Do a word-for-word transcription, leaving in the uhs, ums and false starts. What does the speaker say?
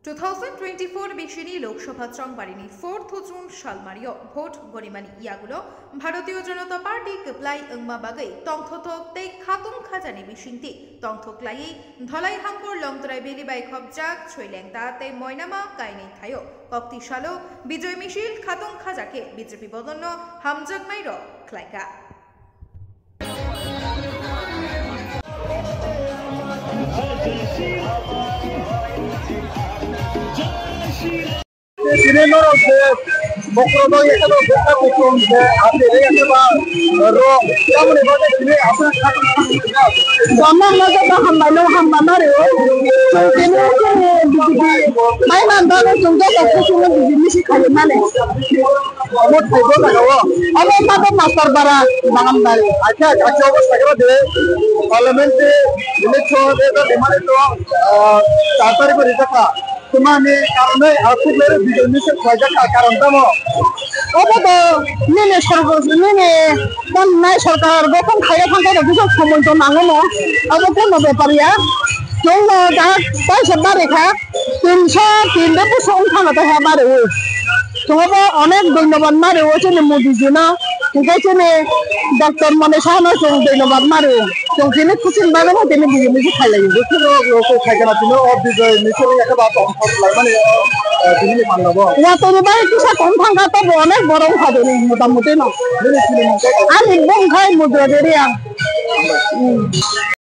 Two thousand twenty-four bisini Lok Sabha chongbarini fourth June salmario vote gorimani yagulo Bharatiya Janata Party kwplai wngma bagwi tongthothok tei khatung khajani bisingtwi tongthok laiwi Dholai Hangkor Longtrai Valley bai khopjak Soilengta tei Moinama kainwi thaio kokti salo Bijoy Misil khatung khajakhe B J P bodolno hamjaknairok khlaikha. Tini norok je bokhorok ekta bwkha kuchung je ati re ekta ba rok tamoni bagwi tini aswk Jama ma joto hambai no hambai ma reo. Tini tini B J P mai man bagwi chwng joto kuchung no B J P si khaio mani. Omo thaibo jaga o. Omo ma bo master bara bagan bai. Acha acha obo sakra de. Parliament de election de de mane to, ah, char tarikh rijak kha. Tumani karone aswk le Bijoy Misil khlaijak kha, karon tamo? Obo to nini sorkar, nini tamo nai sorkar gotong khaina thangkhe rok kisa somoi to nango no. Obo kono bepar ya. Chwng no da paisa bari kha, tinso tin de buso wng thangna ta ha bari o. Chwng obo onek dhonnobad mari o chini Modi ji no. Hingke chini Doctor Moni Saha no chwng dhonnobad mari o. Chwng tini kuching bagwi no tini bini bisi khailai o. Rok rok khaikha na tini o Bijoy Misil wngya khe ba tong thok lai mani, eh, tini ni panda bo. Wa tini bai kisa tong thangkha to bo onek borok wngkha tini mota moti no. Nini sini mungkha. Ani bung khai Mudra Deriang. Hmm.